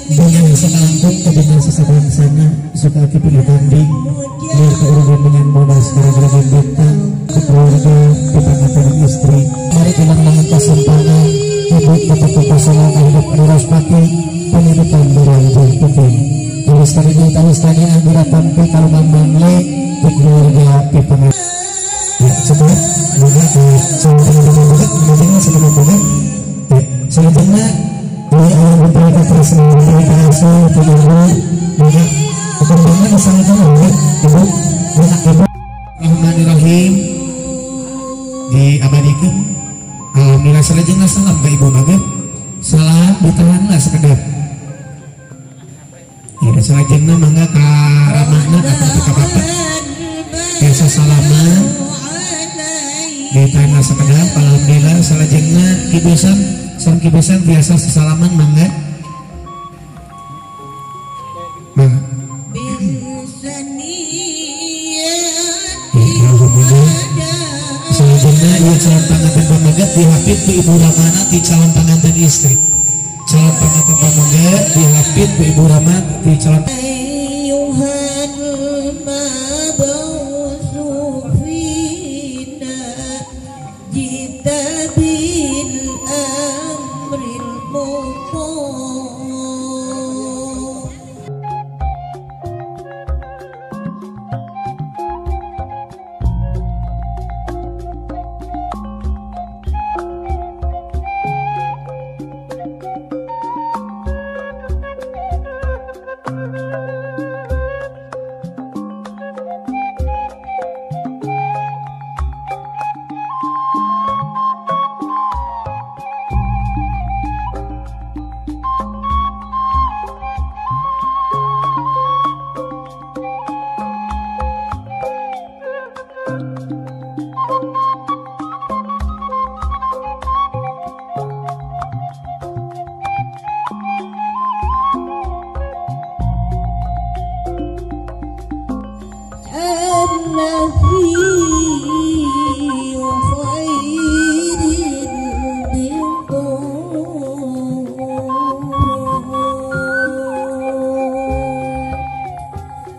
Dengan sekalangkung kebinan sesebangsana suka kipilih banding biar keurung dengan modal sekarang bintang keluarga kepanganten istri. Mari bilang langan kasempangan ibu bapak pasangan hidup Nuraspati pendidikan berlanjut penting. Tulis tadi tulis tadi anggura tampi kalau mangle di keluarga pipangan. Ya cukup juga di ya selanjutnya Bismillahirrahmanirrahim diabadikan. Alhamdulillah selanjutnya salam ke ibu bapak. Salam ditahanlah sekedap. Ya selanjutnya mangga ka ramana atau ka bapak. Biasa salaman ditahanlah sekedap. Alhamdulillah selanjutnya kibusan sareng kibusan biasa sesalaman mangga. Mangga. Selanjutnya ieu calon panganten pamaget dihapit ku Ibu Ramana ti calon panganten istri. Calon panganten pamaget dihapit ku Ibu Ramana ti calon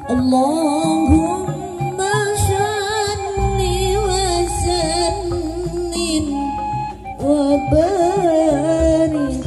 Allahumma shalli wa sallim wa barik.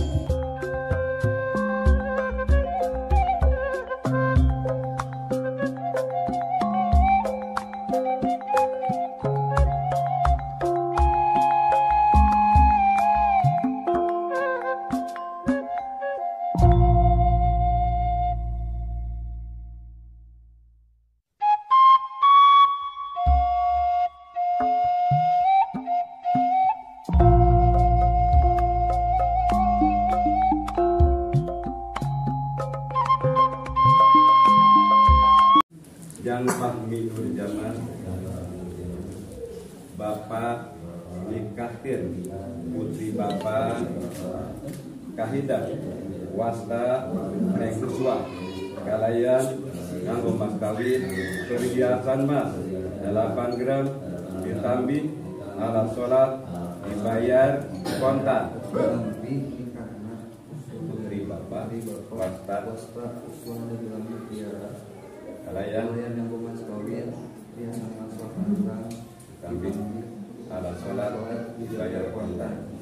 Jan Fahmi Nurjaman, Bapak nikahkeun putri Bapak Kahida wasta Neng Uswa kalayan nganggo mas kawin perhiasan mas 8 gram ditambih alat sholat dibayar kontan. Putri Bapak wasta kalayan ditambih alat sholat dibayar kontan.